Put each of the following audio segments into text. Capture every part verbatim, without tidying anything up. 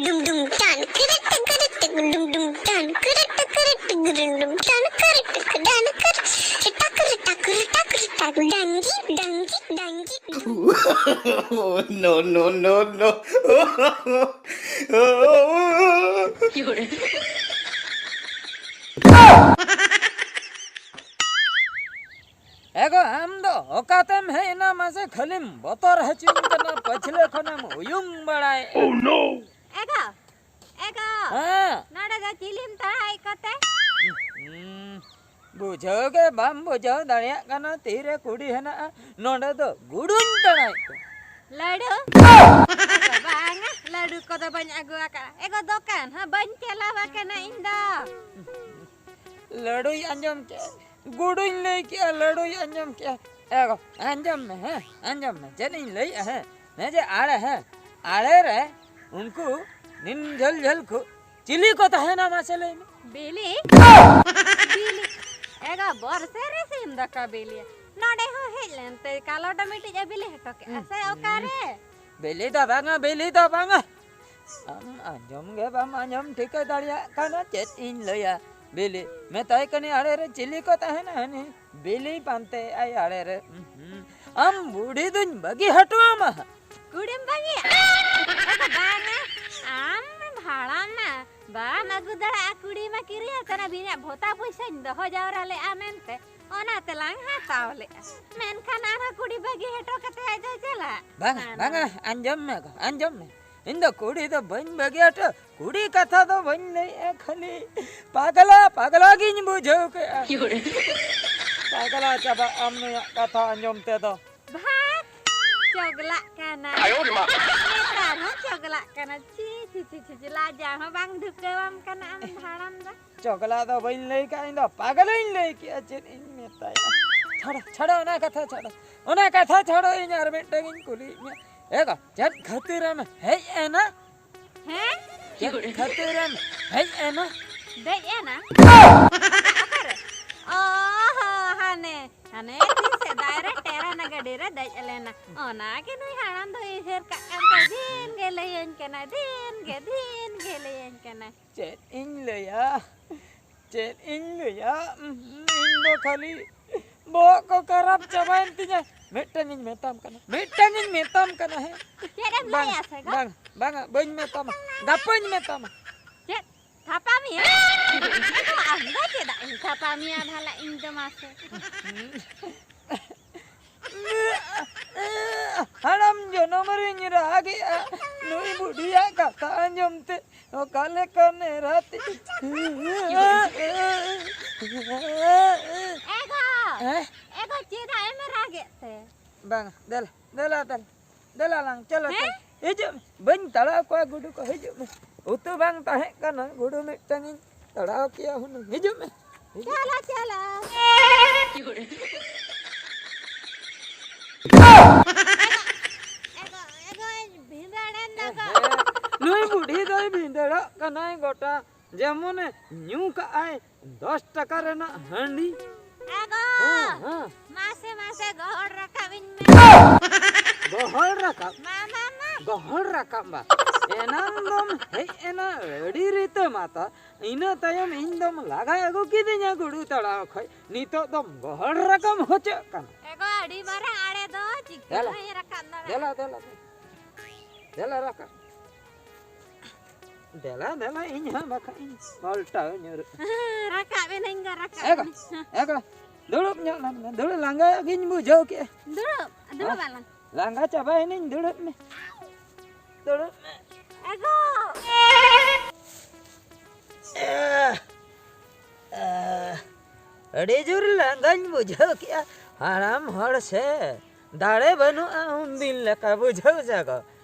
Dum dum dan, kırık kırık, dum dum dan, kırık kırık, dum dum dan, kırık kırık, dan kırık, tak kırık, tak kırık, tak kırık, dangi, dangi, dangi. No, no, no, no. ᱮᱜᱳ, ᱟᱢ ᱫᱚ ᱚᱠᱟᱛᱮᱢ ᱦᱮᱡ ᱮᱱᱟ? ᱢᱟᱥᱮ ᱠᱷᱟᱹᱞᱤᱢ ᱵᱚᱛᱚᱨ ᱦᱚᱪᱚᱧ ᱠᱟᱱᱟ, ᱯᱟᱹᱪᱷᱞᱟᱹ ᱠᱷᱚᱱᱮᱢ ᱩᱭᱩᱝ ᱵᱟᱲᱟᱭᱮᱫᱼᱟ᱾ Oh no! ᱮᱜᱳ, ᱮᱜᱳ, ᱦᱮᱸ᱾ ᱱᱚᱰᱮ ᱫᱚ ᱪᱤᱞᱤᱢ ᱛᱟᱲᱟᱭᱮᱫ ᱠᱚᱛᱮ? ᱦᱩᱸ, ᱵᱩᱡᱷᱟᱹᱣ ᱜᱮ ᱵᱟᱢ ᱵᱩᱡᱷᱟᱹᱣ ᱫᱟᱲᱮᱭᱟᱜ ᱠᱟᱱᱟ, ᱛᱤᱨᱮ ᱠᱩᱲᱤ ᱦᱮᱱᱟᱜᱼᱟ, ᱱᱚᱰᱮ ᱫᱚ ᱜᱩᱰᱩᱧ ᱛᱟᱲᱟᱭᱮᱫ ᱠᱚᱣᱟ᱾ ᱞᱟᱹᱰᱩ? ᱮᱜᱳ, ᱵᱟᱝᱟ, ᱞᱟᱹᱰᱩ ᱠᱚᱫᱚ ᱵᱟᱹᱧ ᱟᱹᱜᱩ ᱟᱠᱟᱫᱼᱟ᱾ ᱮᱜᱳ, ᱫᱚᱠᱟᱱ ᱦᱚᱸ ᱵᱟᱹᱧ ᱪᱟᱞᱟᱣ ᱟᱠᱟᱱᱟ ᱤᱧ ᱫᱚ᱾ ᱞᱟᱹᱰᱩᱭ ᱟᱸᱡᱚᱢ ᱠᱮᱜᱼᱟ, ᱜᱩᱰᱩᱧ ᱞᱟᱹᱭ ᱠᱮᱜᱼᱟ, ᱞᱟᱹᱰᱩᱭ ᱟᱸᱡᱚᱢ ᱠᱮᱜᱼᱟ᱾ ᱮ ᱜᱚ, ᱟᱸᱡᱚᱢ ᱢᱮ, ᱦᱮᱸ, ᱟᱸᱡᱚᱢ ᱢᱮ, ᱪᱮᱫ ᱤᱧ ᱞᱟᱹᱭᱮᱜᱼᱟ, ᱦᱮᱸ, ᱦᱮᱸ, ᱡᱮ ᱟᱲᱮ, ᱦᱮᱸ, ᱟᱲᱮ ᱨᱮ ᱩᱱᱠᱩ ᱱᱤᱱ ᱡᱷᱟᱹᱞ ᱡᱷᱟᱹᱞ ᱠᱚ ᱪᱤᱞᱤ ᱠᱚ ᱛᱟᱦᱮᱱᱟ, ᱢᱟᱥᱮ ᱞᱟᱹᱭ ᱢᱮ? ᱵᱤᱞᱤ? ᱵᱤᱞᱤ? ᱮ ᱜᱚ, ᱵᱚᱨᱥᱮ ᱨᱮ ᱥᱤᱢ ᱫᱚᱠᱚ ᱵᱤᱞᱤᱭᱟ᱾ ᱱᱚᱰᱮ ᱦᱚᱸ ᱦᱮᱡ ᱞᱮᱱᱛᱮ ᱠᱟᱞᱚᱴ ᱢᱤᱫᱴᱤᱡ ᱮ ᱵᱤᱞᱤ ᱦᱚᱴᱚ ᱠᱮᱜᱼᱟ ᱥᱮ ᱚᱠᱟᱨᱮ? ᱵᱤᱞᱤ ᱫᱚ ᱵᱟᱝᱟ, ᱵᱤᱞᱤ ᱫᱚ ᱵᱟᱝᱟ᱾ ᱟᱢ ᱟᱸᱡᱚᱢ ᱜᱮ ᱵᱟᱢ ᱟᱸᱡᱚᱢ ᱴᱷᱤᱠᱟᱹ ᱫᱟᱲᱮᱭᱟᱜ ᱠᱟᱱᱟ, ᱪᱮᱫ ᱤᱧ ᱞᱟᱹᱭᱟ? ᱵᱤᱞᱤ, ᱢᱮᱛᱟᱭ ᱠᱟᱹᱱᱟᱹᱧ ᱟᱲᱮ ᱨᱮ ᱪᱤᱞᱤ ᱠᱚ ᱛᱟᱦᱮᱱᱟ, ᱦᱟᱹᱱᱤ ᱵᱤᱞᱤ ᱯᱟᱱᱛᱮ ᱟᱭ ᱟᱲᱮ ᱨᱮ᱾ ᱩᱸᱦᱩᱸ᱾ ᱟᱢ ᱵᱩᱰᱷᱤ ᱫᱩᱧ ᱵᱟᱹᱜᱤ ᱦᱚᱴᱚ ᱟᱢᱟ ᱦᱟᱸᱜ᱾ ᱠᱩᱲᱤᱢ ᱵᱟᱹᱜᱤᱭᱟ? ᱟᱫᱚ ᱵᱟᱝᱟ, ᱟᱢ ᱵᱷᱟᱲᱟ ᱢᱟ ᱵᱟᱢ ᱟᱹᱜᱩ ᱫᱟᱲᱮᱭᱟᱜᱼᱟ, ᱠᱩᱲᱤ ᱢᱟ ᱠᱤᱨᱤᱧ ᱟᱠᱟᱱᱟ, ᱵᱤᱧᱟᱜ ᱵᱷᱚᱛᱟ ᱯᱚᱭᱥᱟᱧ ᱫᱚᱦᱚ ᱡᱟᱣᱨᱟ ᱞᱮᱜᱼᱟ ᱢᱮᱱᱛᱮ, ᱚᱱᱟ ᱛᱮᱞᱟᱝ ᱦᱟᱛᱟᱣ ᱞᱮᱜᱼᱟ᱾ ᱢᱮᱱᱠᱷᱟᱱ ᱟᱨᱦᱚᱸ ᱠᱩᱲᱤ ᱵᱟᱹᱜᱤ ᱦᱚᱴᱚ ᱠᱟᱛᱮ ᱟᱡ ᱫᱚᱭ ᱪᱟᱞᱟᱜ᱾ ᱵᱟᱝᱟ, ᱱᱟ, ᱱᱟ᱾ ᱵᱟᱝᱟ, ᱟᱸᱡᱚᱢ ᱢᱮ ᱜᱚ, ᱟᱸᱡᱚᱢ ᱢᱮ᱾ ᱤᱧ ᱫᱚ ᱠᱩᱲᱤ ᱫᱚ ᱵᱟᱹᱧ ᱵᱟᱹᱜᱤ ᱦᱚᱴᱚ, ᱠᱩᱲᱤ ᱠᱟᱛᱷᱟ ᱫᱚ ᱵᱟᱹᱧ ᱞᱟᱹᱭᱮᱜᱼᱟ, ᱠᱷᱟᱹᱞᱤ ᱯᱟᱜᱽᱞᱟ, ᱯᱟᱜᱽᱞᱟ ᱜᱤᱧ ᱵᱩᱡᱷᱟᱹᱣ ᱠᱮᱜᱼᱟ᱾ ᱯᱟᱜᱽᱞᱟ ᱪᱟᱵᱟᱜ ᱟᱢ ᱱᱩᱭᱟᱜ ᱠᱟᱛᱷᱟ ᱟᱸᱡᱚᱢ ᱛᱮᱫᱚ᱾ ᱵᱷᱟᱜᱽ! ᱪᱚᱜᱽᱞᱟᱜ ᱠᱟᱱᱟ᱾ ᱟᱭᱳ ᱨᱮ ᱢᱟ! ᱱᱮᱛᱟᱨ ᱦᱚᱸ ᱪᱚᱜᱽᱞᱟᱜ ᱠᱟᱱᱟ᱾ ᱪᱤ, ᱪᱤ, ᱪᱤ, ᱪᱤ, ᱪᱤ, ᱞᱟᱡᱟᱣ ᱦᱚᱸ ᱵᱟᱝ ᱫᱷᱩᱠᱟᱹᱣᱟᱢ ᱠᱟᱱᱟ ᱟᱢ ᱦᱟᱲᱟᱢ ᱫᱚ᱾ ᱪᱚᱜᱽᱞᱟ ᱫᱚ ᱵᱟᱹᱧ ᱞᱟᱹᱭ ᱠᱟᱜᱼᱟ, ᱤᱧ ᱫᱚ ᱯᱟᱜᱽᱞᱟᱧ ᱞᱟᱹᱭ ᱠᱮᱜᱼᱟ, ᱪᱮᱫ ᱤᱧ ᱢᱮᱛᱟᱭᱟ? ᱪᱷᱟᱲᱟ, ᱪᱷᱟᱲᱟ, ᱚᱱᱟ ᱠᱟᱛᱷᱟ ᱪᱷᱟᱲᱟ᱾ ᱚᱱᱟ ᱠᱟᱛᱷᱟ ᱪᱷᱟᱲᱟ, ᱤᱧ ᱟᱨ ᱢᱤᱫᱴᱟᱝ ᱤᱧ ᱠᱩᱞᱤᱭᱮᱫ ᱢᱮᱭᱟ᱾ ᱮ ᱜᱚ, ᱪᱮᱫ ᱠᱷᱟᱹᱛᱤᱨᱮᱢ ᱦᱮᱡ ᱮᱱᱟ? ᱦᱮᱸ? ᱪᱮᱫ ᱠᱷᱟᱹᱛᱤᱨᱮᱢ ᱦᱮᱡ ᱮᱱᱟ? ᱫᱮᱡ ᱮᱱᱟ? ᱚᱠᱟᱨᱮ? ᱚ ᱦᱚ, ᱦᱟᱱᱮ, ᱦᱟᱱᱮ ᱛᱤᱥ ᱥᱮᱫᱟᱭ ᱨᱮ ᱴᱮᱨᱮᱱ ᱜᱟᱹᱰᱤ ᱨᱮ ᱫᱮᱡ ᱞᱮᱱᱟ᱾ ᱚᱱᱟ ᱜᱮ ᱱᱩᱭ ᱦᱟᱲᱟᱢ ᱫᱚ ᱩᱭᱦᱟᱹᱨ ᱠᱟᱜ ᱠᱟᱱ ᱛᱮ ᱫᱤᱱ ᱜᱮ ᱞᱟᱹᱭᱟᱹᱧ ᱠᱟᱱᱟᱭ, ᱫᱤᱱ ᱜᱮ, ᱫᱤᱱ ᱜᱮ ᱞᱟᱹᱭᱟᱹᱧ ᱠᱟᱱᱟᱭ᱾ ᱪᱮᱫ ᱤᱧ ᱞᱟᱹᱭᱟ, ᱪᱮᱫ ᱤᱧ ᱞᱟᱹᱭᱟ? ᱩᱸᱦᱩ, ᱤᱧ ᱫᱚ ᱠᱷᱟᱹᱞᱤ ᱵᱚᱦᱚᱜ ᱠᱚ ᱠᱷᱟᱨᱟᱯ ᱪᱟᱵᱟᱭᱮᱱ ᱛᱤᱧᱟ᱾ ᱢᱤᱫᱴᱟᱝ ᱤᱧ ᱢᱮᱛᱟᱢ ᱠᱟᱱᱟ, ᱢᱤᱫᱴᱟᱝ ᱤᱧ ᱢᱮᱛᱟᱢ ᱠᱟᱱᱟ, ᱦᱮᱸ? ᱪᱮᱫ ᱮᱢ ᱵᱟᱝ, ᱞᱟᱹᱭᱟ ᱥᱮ ᱜᱚ? ᱵᱟᱝ, ᱵᱟᱝᱟ, ᱵᱟᱹᱧ ᱢᱮᱛᱟᱢᱟ, ᱜᱟᱯᱟᱧ ᱢᱮᱛᱟᱢᱟ᱾ ᱪᱮᱫ? ᱛᱷᱟᱯᱟ ᱢᱮᱭᱟ? ᱟᱢ ᱫᱚ ᱪᱮᱫᱟᱜ ᱤᱧ ᱛᱷᱟᱯᱟ ᱢᱮᱭᱟ ᱵᱷᱟᱞᱟ? ᱤᱧ ᱫᱚ ᱢᱟᱥᱮ᱾ ᱦᱟᱲᱟᱢ ᱡᱚᱱᱚᱢ ᱨᱤᱧ ᱨᱟᱜᱮᱜᱼᱟ, ᱱᱩᱭ ᱵᱩᱰᱷᱤᱭᱟᱜ ᱠᱟᱛᱷᱟ ᱟᱸᱡᱚᱢ ᱛᱮ ᱚᱠᱟ ᱞᱮᱠᱟᱱ ᱮᱨᱟᱛᱮ᱾ ᱮ ᱜᱚ! ᱦᱮᱸ? ᱮ ᱜᱚ, ᱪᱮᱫᱟᱜ ᱮᱢ ᱨᱟᱜᱮᱫ ᱛᱮ? ᱵᱟᱝ, ᱫᱮᱞᱟ, ᱫᱮᱞᱟ, ᱫᱮᱞᱟ᱾ ᱫᱮᱞᱟ ᱞᱟᱝ, ᱪᱚᱞᱚ, ᱦᱮᱸ? ᱪᱚᱞᱚ᱾ ᱦᱤᱡᱩᱜ ᱢᱮ᱾ ᱵᱟᱹᱧ ᱛᱟᱲᱟᱣ ᱠᱚᱣᱟ ᱜᱩᱰᱩ ᱠᱚ, ᱦᱤᱡᱩᱜ ᱢᱮ᱾ ᱩᱛᱩ ᱵᱟᱝ ᱛᱟᱦᱮᱸ ᱠᱟᱱᱟ, ᱜᱩᱰᱩ ᱢᱤᱫᱴᱟᱝ ᱤᱧ ᱛᱟᱲᱟᱣ ᱠᱮᱭᱟ ᱦᱩᱱᱟᱹᱝ᱾ ᱦᱤᱡᱩᱜ ᱢᱮ᱾ ᱦᱤᱡᱩᱜ ᱢᱮ᱾ ᱪᱚᱞᱚ, ᱪᱚᱞᱚ᱾ ᱮᱜᱳ, ᱮᱜᱳ, ᱮᱜᱳ, ᱵᱷᱤᱸᱫᱟᱹᱲᱮᱱ ᱫᱚ ᱜᱚ᱾ ᱱᱩᱭ ᱵᱩᱰᱷᱤ ᱫᱚᱭ ᱵᱷᱤᱸᱫᱟᱹᱲᱚᱜ ᱠᱟᱱᱟᱭ ᱜᱚᱴᱟ᱾ ᱡᱮᱢᱚᱱᱮ ᱧᱩ ᱠᱟᱜᱼᱟᱭ ᱫᱚᱥ ᱴᱟᱠᱟ ᱨᱮᱱᱟᱜ ᱦᱟᱺᱰᱤ᱾ ᱮ ᱜᱚ! ᱦᱮᱸ, ᱦᱮᱸ᱾ ᱢᱟᱥᱮ, ᱢᱟᱥᱮ, ᱜᱚᱦᱚᱲ ᱨᱟᱠᱟᱵ ᱤᱧ ᱢᱮ᱾ ᱜᱚᱦᱚᱲ ᱨᱟᱠᱟᱵ? ᱢᱟ, ᱢᱟ, ᱢᱟ᱾ ᱜᱚᱦᱚᱲ ᱨᱟᱠᱟᱵ ᱵᱟ᱾ ᱮᱱᱟᱝ ᱫᱚᱢ ᱦᱮᱡ ᱮᱱᱟ ᱟᱹᱰᱤ ᱨᱤᱛᱟᱹ ᱢᱟᱛᱟ, ᱤᱱᱟᱹ ᱛᱟᱭᱚᱢ ᱤᱧ ᱫᱚᱢ ᱞᱟᱜᱟ ᱟᱹᱜᱩ ᱠᱤᱫᱤᱧᱟ ᱜᱩᱰᱩ ᱛᱟᱲᱟᱣ ᱠᱷᱚᱡ, ᱱᱤᱛᱚᱜ ᱫᱚᱢ ᱜᱚᱦᱚᱲ ᱨᱟᱠᱟᱵ ᱦᱚᱪᱚᱜ ᱠᱟᱱᱟ᱾ ᱮ ᱜᱚ, ᱟᱹᱰᱤ ᱢᱟᱨᱟᱝ ᱟᱲᱮ ᱫᱚ ᱪᱤᱠᱟᱹ ᱫᱮᱞᱟ᱾ ᱵᱟᱹᱧ ᱨᱟᱠᱟᱵ ᱫᱟᱲᱮᱭᱟᱜᱼᱟ? ᱫᱮᱞᱟ, ᱫᱮᱞᱟ, ᱫᱮᱞᱟ᱾ ᱫᱮᱞᱟ ᱨᱟᱠᱟᱵ᱾ ᱫᱮᱞᱟ, ᱫᱮᱞᱟ, ᱤᱧ ᱦᱚᱸ ᱵᱟᱠᱷᱟᱡ ᱤᱧ ᱯᱟᱞᱴᱟᱣ ᱧᱩᱨᱩᱜ᱾ ᱨᱟᱠᱟᱵ ᱮᱱᱟᱹᱧ ᱜᱚ, ᱨᱟᱠᱟᱵ ᱮ ᱜᱚ, ᱮᱱᱟᱹᱧ᱾ ᱮ ᱜᱚ, ᱫᱩᱲᱩᱵ ᱧᱚᱜ ᱞᱮᱱ ᱢᱮ᱾ ᱫᱩᱲᱩᱵ, ᱞᱟᱸᱜᱟ ᱜᱤᱧ ᱵᱩᱡᱷᱟᱹᱣ ᱠᱮᱜᱼᱟ᱾ ᱫᱩᱲᱩᱵ, ᱫᱩᱲᱩᱵ ᱦᱮᱸ? ᱟᱞᱟᱝ᱾ ᱞᱟᱸᱜᱟ ᱪᱟᱵᱟᱭᱮᱱᱟᱹᱧ, ᱫᱩᱲᱩᱵ ᱢᱮ᱾ ᱫᱩᱲᱩᱵ ᱢᱮ᱾ ᱮ ᱜᱚ! ᱮ, ᱮ, ᱟᱹᱰᱤ ᱡᱳᱨ ᱞᱟᱸᱜᱟᱧ ᱵᱩᱡᱷᱟᱹᱣ ᱠᱮᱜᱼᱟ᱾ ᱦᱟᱲᱟᱢ ᱦᱚᱲ ᱥᱮ ᱫᱟᱲᱮ ᱵᱟᱹᱱᱩᱜᱼᱟ ᱩᱱᱫᱤᱱ ᱞᱮᱠᱟ, ᱵᱩᱡᱷᱟᱹᱣ ᱥᱮ ᱜᱚ᱾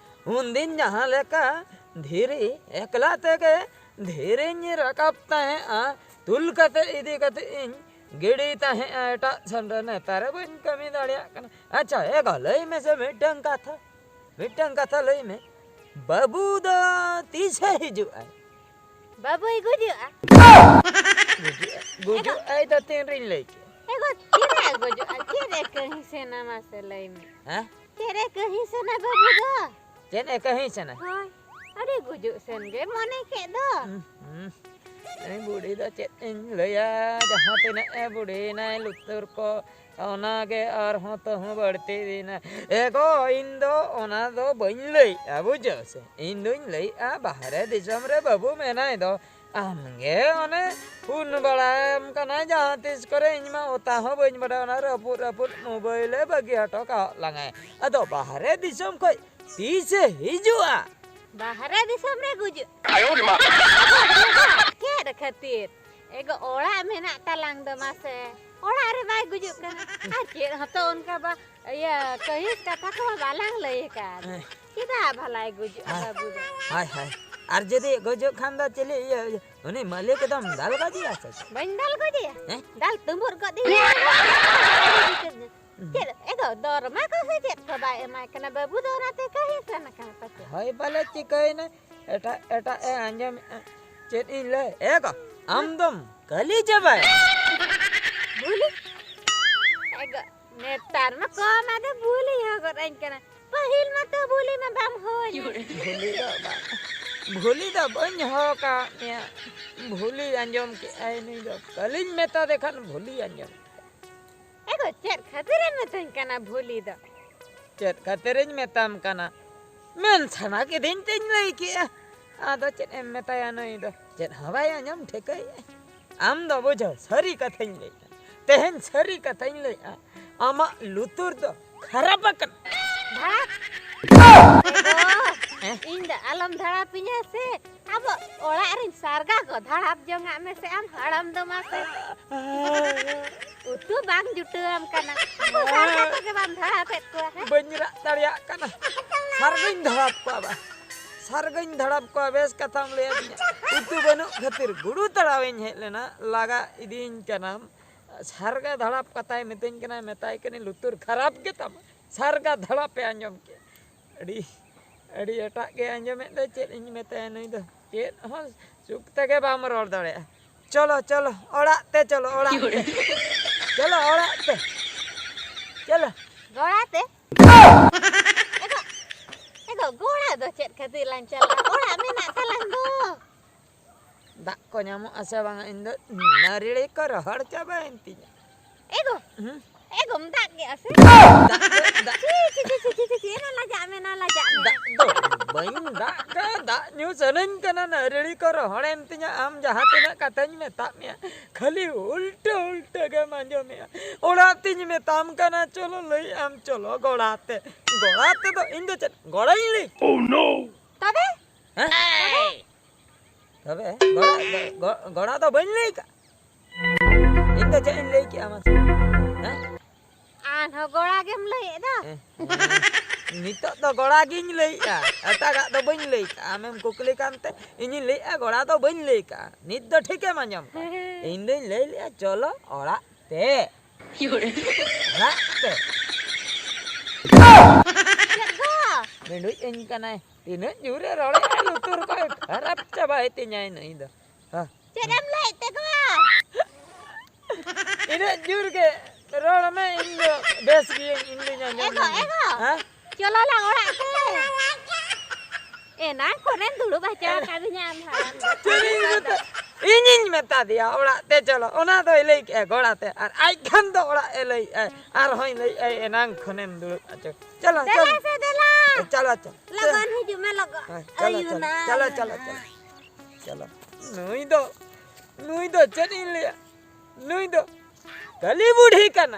ᱩᱱᱫᱤᱱ ᱡᱟᱦᱟᱸ ᱞᱮᱠᱟ ᱫᱷᱤᱨᱤ ᱮᱠᱞᱟ ᱛᱮᱜᱮ ᱫᱷᱤᱨᱤᱧ ᱨᱟᱠᱟᱵ ᱛᱟᱦᱮᱸᱜᱼᱟ, ᱛᱩᱞ ᱠᱟᱛᱮ ᱤᱫᱤ ᱠᱟᱛᱮ ᱤᱧ ᱜᱤᱰᱤ ᱛᱟᱦᱮᱸᱜᱼᱟ ᱮᱴᱟᱜ ᱥᱮᱱ ᱨᱮ᱾ ᱱᱮᱛᱟᱨ ᱵᱟᱹᱧ ᱠᱟᱹᱢᱤ ᱫᱟᱲᱮᱭᱟᱜ ᱠᱟᱱᱟ᱾ ᱟᱪᱪᱷᱟ, ᱮ ᱜᱚ, ᱞᱟᱹᱭ ᱢᱮᱥᱮ ᱢᱤᱫᱴᱟᱝ ᱠᱟᱛᱷᱟ, ᱢᱤᱫᱴᱟᱝ ᱠᱟᱛᱷᱟ ᱞᱟᱹᱭ ᱢᱮ, ᱵᱟᱹᱵᱩ ᱫᱚ ᱛᱤᱥᱮ ᱦᱤᱡᱩᱜᱼᱟᱭ? ᱵᱟᱹᱵᱩᱭ ᱜᱩᱡᱩᱜᱼᱟ᱾ ᱜᱩᱡᱩᱜᱼᱟ? ᱜᱩᱡᱩᱜᱼᱟᱭ ᱫᱚ ᱛᱤᱱ ᱨᱤᱧ ᱞᱟᱹᱭ ᱠᱮᱜᱼᱟ? ᱮ ᱜᱚ, ᱛᱤᱱᱟᱹᱜ ᱮ ᱜᱚᱡᱚᱜᱼᱟ? ᱪᱮᱫ ᱮ ᱠᱟᱹᱦᱤ ᱥᱮᱱᱟ ᱢᱟᱥᱮ ᱞᱟᱹᱭ ᱢᱮ? ᱦᱮᱸ? ᱪᱮᱫ ᱮ ᱠᱟᱹᱦᱤ ᱥᱮᱱᱟ ᱵᱟᱹᱵᱩ ᱫᱚ? ᱪᱮᱫ ᱮ ᱠᱟᱹᱦᱤ ᱥᱮᱱᱟ? ᱦᱳᱭ, ᱟᱹᱰᱤ ᱜᱩᱡᱩᱜ ᱥᱮᱱ ᱜᱮ ᱢᱚᱱᱮ ᱠᱮᱫ ᱫᱚ᱾ ᱦᱩᱸ, ᱦᱩᱸ᱾ ᱩᱱᱤ ᱵᱩᱲᱦᱤ ᱫᱚ ᱪᱮᱫ ᱤᱧ ᱞᱟᱹᱭᱟ, ᱡᱟᱦᱟᱸ ᱛᱤᱱᱟᱹᱜ ᱮ ᱵᱩᱲᱦᱤᱭᱮᱱᱟᱭ ᱞᱩᱛᱩᱨ ᱠᱚ, ᱚᱱᱟᱜᱮ ᱟᱨᱦᱚᱸ ᱛᱟᱹᱦᱩ ᱵᱟᱹᱲᱛᱤ ᱤᱫᱤᱭᱮᱱᱟ᱾ ᱮ ᱜᱚ, ᱤᱧ ᱫᱚ ᱚᱱᱟ ᱫᱚ ᱵᱟᱹᱧ ᱞᱟᱹᱭᱮᱜᱼᱟ, ᱵᱩᱡᱷᱟᱹᱣ ᱥᱮ? ᱤᱧ ᱫᱩᱧ ᱞᱟᱹᱭᱮᱜᱼᱟ, ᱵᱟᱦᱨᱮ ᱫᱤᱥᱚᱢ ᱨᱮ ᱵᱟᱹᱵᱩ ᱢᱮᱱᱟᱭ ᱫᱚ, ᱟᱢᱜᱮ ᱚᱱᱮ ᱯᱷᱳᱱ ᱵᱟᱲᱟᱭᱟᱢ ᱠᱟᱱᱟᱭ ᱡᱟᱦᱟᱸ ᱛᱤᱥ ᱠᱚᱨᱮ, ᱤᱧ ᱢᱟ ᱚᱛᱟ ᱦᱚᱸ ᱵᱟᱹᱧ ᱵᱟᱰᱟᱭᱟ, ᱚᱱᱟ ᱨᱟᱹᱯᱩᱫ ᱨᱟᱹᱯᱩᱫ ᱢᱳᱵᱟᱭᱤᱞ ᱮ ᱵᱟᱹᱜᱤ ᱦᱚᱴᱚ ᱠᱟᱜ ᱞᱟᱝᱟᱭ᱾ ᱟᱫᱚ ᱵᱟᱦᱨᱮ ᱫᱤᱥᱚᱢ ᱠᱷᱚᱡ ᱛᱤᱥᱮ ᱦᱤᱡᱩᱜᱼᱟ? ᱵᱟᱦᱨᱮ ᱫᱤᱥᱚᱢ ᱨᱮ ᱜᱩᱡᱩᱜ᱾ ᱪᱮᱫ ᱠᱷᱟᱹᱛᱤᱨ? ᱮᱜᱚ, ᱚᱲᱟᱜ ᱢᱮᱱᱟᱜ ᱛᱟᱞᱟᱝ ᱫᱚ ᱢᱟᱥᱮ, ᱚᱲᱟᱜ ᱨᱮ ᱵᱟᱭ ᱜᱩᱡᱩᱜ ᱠᱟᱱᱟ᱾ ᱟᱨ ᱪᱮᱫ ᱦᱚᱸᱛᱚ ᱚᱱᱠᱟ ᱵᱟ-, ᱤᱭᱟᱹ, ᱠᱟᱹᱦᱤᱥ ᱠᱟᱛᱷᱟ ᱠᱚᱢᱟ ᱵᱟᱞᱟᱝ ᱞᱟᱹᱭ ᱟᱠᱟᱫ᱾ ᱦᱮᱸ᱾ ᱪᱮᱫᱟᱜ ᱵᱷᱟᱞᱟᱭ ᱜᱩᱡᱩᱜᱼᱟ ᱦᱳᱭ᱾ ᱵᱟᱹᱵᱩ ᱫᱚ? ᱦᱳᱭ, ᱦᱳᱭ᱾ ᱟᱨ ᱡᱩᱫᱤ ᱜᱩᱡᱩᱜ ᱠᱷᱟᱱ ᱫᱚ ᱪᱤᱞᱤ ᱤᱭᱟᱹ, ᱤᱭᱟᱹ, ᱩᱱᱤ ᱢᱟᱹᱞᱤᱠ ᱮᱠᱫᱚᱢ ᱫᱟᱞ ᱜᱚᱡᱮᱭᱟ ᱥᱮ ᱪᱮᱫ? ᱵᱟᱹᱧ ᱫᱟᱞ ᱜᱚᱡᱮᱭᱟ? ᱦᱮᱸ? ᱫᱟᱞ ᱛᱩᱢᱵᱩᱨ ᱜᱚᱫᱮᱭᱟ᱾ ᱪᱮᱫ ᱮᱜᱚ, ᱫᱚᱨᱢᱟ ᱠᱚ ᱥᱮ ᱪᱮᱫ ᱠᱚ ᱵᱟᱭ ᱮᱢᱟᱭ ᱠᱟᱱᱟ ᱵᱟᱹᱵᱩ ᱫᱚ, ᱚᱱᱟᱛᱮ ᱠᱟᱹᱦᱤᱥ ᱟᱠᱟᱱᱟ ᱯᱟᱪᱮ᱾ ᱦᱳᱭ ᱯᱟᱞᱮ ᱪᱤᱠᱟᱹᱭᱮᱱᱟ, ᱮᱴᱟᱜ ᱮᱴᱟᱜ ᱮ ᱟᱸᱡᱚᱢᱮᱜᱼᱟ᱾ ᱪᱮᱫ ᱤᱧ ᱞᱟᱹᱭ? ᱮ ᱜᱚ, ᱟᱢ ᱫᱚᱢ ᱠᱟᱹᱞᱤ ᱪᱟᱵᱟᱭ᱾ ᱵᱷᱩᱞᱤ? ᱮ ᱜᱚ, ᱱᱮᱛᱟᱨ ᱢᱟ ᱠᱚᱢ ᱟᱫᱚ ᱵᱷᱩᱞᱤ ᱦᱚᱸ ᱜᱚᱫ ᱟᱹᱧ ᱠᱟᱱᱟ᱾ ᱯᱟᱹᱦᱤᱞ ᱢᱟ ᱛᱚ ᱵᱷᱩᱞᱤ ᱢᱟ ᱵᱟᱢ ᱦᱚᱦᱚᱧᱟ᱾ ᱵᱷᱩᱞᱤ ᱫᱚ ᱵᱟᱝ, ᱵᱷᱩᱞᱤ ᱫᱚ ᱵᱟᱹᱧ ᱦᱚᱦᱚ ᱠᱟᱜ ᱢᱮᱭᱟ᱾ ᱵᱷᱩᱞᱤ ᱟᱸᱡᱚᱢ ᱠᱮᱜᱼᱟᱭ ᱱᱩᱭ ᱫᱚ᱾ ᱠᱟᱹᱞᱤᱧ ᱢᱮᱛᱟ ᱫᱮ ᱠᱷᱟᱱ ᱵᱷᱩᱞᱤ ᱟᱸᱡᱚᱢ᱾ ᱮ ᱜᱚ, ᱪᱮᱫ ᱠᱷᱟᱹᱛᱤᱨᱮᱢ ᱢᱤᱛᱟᱹᱧ ᱠᱟᱱᱟ ᱵᱷᱩᱞᱤ ᱫᱚ? ᱪᱮᱫ ᱠᱷᱟᱹᱛᱤᱨᱤᱧ ᱢᱮᱛᱟᱢ ᱠᱟᱱᱟ? ᱢᱮᱱ ᱥᱟᱱᱟ ᱠᱤᱫᱤᱧ ᱛᱮᱧ ᱞᱟᱹᱭ ᱠᱮᱜᱼᱟ᱾ ᱟᱫᱚ ᱪᱮᱫ ᱮᱢ ᱢᱮᱛᱟᱭᱟ ᱱᱩᱭ ᱫᱚ? ᱪᱮᱫ ᱦᱚᱸ ᱵᱟᱭ ᱟᱸᱡᱚᱢ ᱴᱷᱤᱠᱟᱹᱭᱮᱫᱼᱟ᱾ ᱟᱢ ᱫᱚ ᱵᱩᱡᱷᱟᱹᱣ, ᱥᱟᱹᱨᱤ ᱠᱟᱛᱷᱟᱧ ᱞᱟᱹᱭᱮᱫᱼᱟ᱾ ᱛᱮᱦᱮᱧ ᱥᱟᱹᱨᱤ ᱠᱟᱛᱷᱟᱧ ᱞᱟᱹᱭᱮᱫᱼᱟ, ᱟᱢᱟᱜ ᱞᱩᱛᱩᱨ ᱫᱚ ᱠᱷᱟᱨᱟᱯ ᱟᱠᱟᱱᱟ᱾ ᱫᱷᱟᱲᱟᱯ? ᱮ ᱜᱚ, ᱦᱮᱸ? ᱤᱧ ᱫᱚ ᱟᱞᱚᱢ ᱫᱷᱟᱲᱟᱯᱤᱧᱟ ᱥᱮ᱾ ᱟᱵᱚ ᱚᱲᱟᱜ ᱨᱮᱱ ᱥᱟᱨᱜᱟ ᱠᱚ ᱫᱷᱟᱲᱟᱯ ᱡᱚᱝᱟᱜ ᱢᱮᱥᱮ ᱟᱢ ᱦᱟᱲᱟᱢ ᱫᱚ ᱢᱟᱥᱮ᱾ ᱩᱛᱩ ᱵᱟᱝ ᱡᱩᱴᱟᱹᱣᱟᱢ ᱠᱟᱱᱟ᱾ ᱟᱵᱚ ᱥᱟᱨᱜᱟ ᱠᱚᱜᱮ ᱵᱟᱢ ᱫᱷᱟᱲᱟᱯᱮᱫ ᱠᱚᱣᱟ, ᱦᱮᱸ? ᱵᱟᱹᱧ ᱨᱟᱜ ᱫᱟᱲᱮᱭᱟᱜ ᱠᱟᱱᱟ᱾ ᱥᱟᱨᱜᱟᱧ ᱫᱷᱟᱲᱟᱯ ᱠᱚᱣᱟ ᱵᱟ᱾ ᱥᱟᱨᱜᱟᱧ ᱫᱷᱟᱲᱟᱯ ᱠᱚᱣᱟ, ᱵᱮᱥ ᱠᱟᱛᱷᱟᱢ ᱞᱟᱹᱭᱟᱫᱤᱧᱟ᱾ ᱩᱛᱩ ᱵᱟᱹᱱᱩᱜ ᱠᱷᱟᱹᱛᱤᱨ ᱜᱩᱰᱩ ᱛᱟᱲᱟᱣᱤᱧ ᱦᱮᱡ ᱞᱮᱱᱟ, ᱞᱟᱜᱟ ᱤᱫᱤᱭᱤᱧ ᱠᱟᱱᱟᱢ᱾ ᱥᱟᱨᱜᱟ ᱫᱷᱟᱲᱟᱯ ᱠᱟᱛᱷᱟᱭ ᱢᱤᱛᱟᱹᱧ ᱠᱟᱱᱟ, ᱢᱮᱛᱟᱭ ᱠᱟᱹᱱᱟᱹᱧ, "ᱞᱩᱛᱩᱨ ᱠᱷᱟᱨᱟᱯ ᱜᱮᱛᱟᱢᱟ, ᱥᱟᱨᱜᱟ ᱫᱷᱟᱲᱟᱯ ᱮ ᱟᱸᱡᱚᱢ ᱠᱮᱫ᱾" ᱟᱹᱰᱤ, ᱟᱹᱰᱤ ᱮᱴᱟᱜ ᱜᱮ ᱟᱸᱡᱚᱢᱮᱫ ᱫᱚ, ᱪᱮᱫ ᱤᱧ ᱢᱮᱛᱟᱭᱟ ᱱᱩᱭ ᱫᱚ, ᱪᱮᱫ ᱦᱚᱸ ᱥᱩᱠ ᱛᱮᱜᱮ ᱵᱟᱢ ᱨᱚᱲ ᱫᱟᱲᱮᱭᱟᱜᱼᱟ᱾ ᱪᱚᱞᱚ, ᱪᱚᱞᱚ, ᱚᱲᱟᱜ ᱛᱮ ᱪᱚᱞᱚ, ᱚᱲᱟᱜ ᱛᱮ᱾ ᱪᱚᱞᱚ ᱚᱲᱟᱜ ᱛᱮ᱾ ᱪᱚᱞᱚ᱾ ᱜᱚᱲᱟ ᱛᱮ? ᱮᱜᱳ, ᱮᱜᱳ, ᱜᱚᱲᱟ ᱫᱚ ᱪᱮᱫ ᱠᱷᱟᱹᱛᱤᱨ ᱞᱟᱝ ᱪᱟᱞᱟᱜᱼᱟ? ᱚᱲᱟᱜ ᱢᱮᱱᱟᱜ ᱛᱟᱞᱟᱝ ᱫᱚ᱾ ᱫᱟᱜ ᱠᱚ ᱧᱟᱢᱚᱜᱼᱟ ᱥᱮ ᱵᱟᱝ? ᱤᱧ ᱫᱚ ᱱᱟᱹᱨᱤᱲᱤ ᱠᱚ ᱨᱚᱦᱚᱲ ᱪᱟᱵᱟᱭᱮᱱ ᱛᱤᱧᱟ᱾ ᱮᱜᱳ, ᱦᱩᱸ? ᱮᱜᱳᱢ ᱫᱟᱜ ᱠᱮᱜᱼᱟ ᱥᱮ? ᱫᱟᱜ ᱫᱚ, ᱫᱟᱜ ᱪᱤ, ᱪᱤ, ᱪᱤ, ᱪᱤ, ᱪᱤ, ᱪᱤ, ᱮᱱᱟ ᱞᱟᱡᱟᱜ ᱢᱮ, ᱮᱱᱟ ᱞᱟᱡᱟᱜ ᱢᱮ᱾ ᱫᱟᱜ ᱫᱚ ᱵᱟᱹᱧ ᱫᱟᱜ ᱠᱟᱜᱼᱟ, ᱫᱟᱜ ᱧᱩ ᱥᱟᱱᱟᱧ ᱠᱟᱱᱟ, ᱱᱟᱹᱨᱤᱲᱤ ᱠᱚ ᱨᱚᱦᱚᱲᱮᱱ ᱛᱤᱧᱟ᱾ ᱟᱢ ᱡᱟᱦᱟᱸ ᱛᱤᱱᱟᱹᱜ ᱠᱟᱛᱷᱟᱧ ᱢᱮᱛᱟᱜ ᱢᱮᱭᱟ, ᱠᱷᱟᱹᱞᱤ ᱩᱞᱴᱟᱹ ᱩᱞᱴᱟᱹ ᱜᱮᱢ ᱟᱸᱡᱚᱢᱮᱜᱼᱟ᱾ ᱚᱲᱟᱜ ᱛᱤᱧ ᱢᱮᱛᱟᱢ ᱠᱟᱱᱟ, ᱪᱚᱞᱚ ᱞᱟᱹᱭ ᱟᱢ, ᱪᱚᱞᱚ ᱜᱚᱲᱟ ᱛᱮ᱾ ᱜᱚᱲᱟ ᱛᱮᱫᱚ ᱤᱧ ᱫᱚ ᱪᱮᱫ ᱜᱚᱲᱟᱧ ᱞᱟᱹᱭ? ᱛᱚᱵᱮ? ᱦᱮᱸ? ᱛᱚᱵᱮ ᱜᱚᱲᱟ, ᱜᱚ-, ᱜᱚᱲᱟ ᱫᱚ ᱵᱟᱹᱧ ᱞᱟᱹᱭ ᱠᱟᱜ᱾ ᱤᱧ ᱫᱚ ᱪᱮᱫ ᱤᱧ ᱞᱟᱹᱭ ᱠᱮᱜᱼᱟ ᱢᱟᱥᱮ? ᱦᱮᱸ? ᱟᱨᱦᱚᱸ ᱜᱚᱲᱟ ᱜᱮᱢ ᱞᱟᱹᱭᱮᱫ ᱫᱚ? ᱦᱮᱸ, ᱦᱮᱸ᱾ ᱱᱤᱛᱚᱜ ᱫᱚ ᱜᱚᱲᱟ ᱜᱤᱧ ᱞᱟᱹᱭᱮᱜᱼᱟ, ᱮᱴᱟᱜᱟᱜ ᱫᱚ ᱵᱟᱹᱧ ᱞᱟᱹᱭ ᱠᱟᱜᱼᱟ᱾ ᱟᱢᱮᱢ ᱠᱩᱠᱞᱤ ᱠᱟᱱᱛᱮ ᱤᱧᱤᱧ ᱞᱟᱹᱭᱮᱜᱼᱟ, ᱜᱚᱲᱟ ᱫᱚ ᱵᱟᱹᱧ ᱞᱟᱹᱭ ᱠᱟᱜᱼᱟ᱾ ᱱᱤᱛ ᱫᱚ ᱴᱷᱤᱠᱮᱢ ᱟᱸᱡᱚᱢ ᱠᱟᱜᱼᱟ᱾ ᱤᱧ ᱫᱚᱧ ᱞᱟᱹᱭ ᱞᱮᱜᱼᱟ, ᱪᱚᱞᱚ ᱚᱲᱟᱜ ᱛᱮ᱾ ᱚᱲᱟᱜ ᱛᱮ᱾ ᱪᱮᱫ ᱜᱚ? ᱵᱷᱤᱸᱰᱩᱡ ᱟᱹᱧ ᱠᱟᱱᱟᱭ᱾ ᱛᱤᱱᱟᱹᱜ ᱡᱳᱨᱮ ᱨᱚᱲᱮᱜᱼᱟ, ᱞᱩᱛᱩᱨ ᱠᱚᱭ ᱠᱷᱟᱨᱟᱯ ᱪᱟᱵᱟᱭ ᱛᱤᱧᱟᱭ ᱱᱩᱭ ᱫᱚ᱾ ᱦᱮᱸ᱾ ᱪᱮᱫ ᱮᱢ ᱞᱟᱹᱭᱮᱫ ᱛᱮ ᱜᱚ? ᱤᱱᱟᱹᱜ ᱡᱳᱨ ᱜᱮ ᱨᱚᱲ ᱢᱮ, ᱤᱧ ᱫᱚ ᱵᱮᱥ ᱜᱤᱭᱟᱹᱧ, ᱤᱧ ᱫᱚᱧ ᱟᱸᱡᱚᱢ ᱮᱜᱳ, ᱧᱟᱢᱟ᱾ ᱮᱜᱳ᱾ ᱦᱮᱸ? ᱪᱚᱞᱚ ᱞᱟᱝ ᱚᱲᱟᱜ ᱛᱮ᱾ ᱮᱱᱟᱝ ᱠᱷᱚᱱᱮᱢ ᱫᱩᱲᱩᱵ ᱦᱚᱪᱚ ᱟᱠᱟᱫᱤᱧᱟ ᱟᱢ ᱦᱟᱲᱟᱢ ᱫᱚ᱾ ᱪᱮᱫ ᱤᱧ ᱢᱮᱛᱟ-, ᱤᱧᱤᱧ ᱢᱮᱛᱟ ᱫᱮᱭᱟ ᱚᱲᱟᱜ ᱛᱮ ᱪᱚᱞᱚ, ᱚᱱᱟ ᱫᱚᱭ ᱞᱟᱹᱭ ᱠᱮᱜᱼᱟ ᱜᱚᱲᱟ ᱛᱮ, ᱟᱨ ᱟᱡ ᱠᱷᱟᱱ ᱫᱚ ᱚᱲᱟᱜ ᱮ ᱞᱟᱹᱭᱮᱜᱼᱟᱭ, ᱟᱨᱦᱚᱸᱭ ᱞᱟᱹᱭᱮᱜᱼᱟᱭ ᱮᱱᱟᱝ ᱠᱷᱚᱱᱮᱢ ᱫᱩᱲᱩᱵ ᱦᱚᱪᱚ᱾ ᱪᱚᱞᱚ, ᱫᱮᱞᱟ ᱪᱚᱞᱚ᱾ ᱥᱮ ᱫᱮᱞᱟ᱾ ᱪᱚᱞᱚ, ᱪᱚᱞᱚ᱾ ᱞᱚᱜᱚᱱ ᱦᱤᱡᱩᱜ ᱢᱮ, ᱞᱚᱜᱚᱱ᱾ ᱦᱮᱸ, ᱪᱚᱞᱚ, ᱟᱹᱭᱩᱨ ᱪᱚᱞᱚ, ᱱᱟ᱾ ᱪᱚᱞᱚ, ᱪᱚᱞᱚ, ᱪᱚᱞᱚ᱾ ᱪᱚᱞᱚ᱾ ᱱᱩᱭ ᱫᱚ, ᱱᱩᱭ ᱫᱚ ᱪᱮᱫ ᱤᱧ ᱞᱟᱹᱭᱟ? ᱱᱩᱭ ᱫᱚ ᱠᱟᱹᱞᱤ ᱵᱩᱰᱷᱤ ᱠᱟᱱᱟ᱾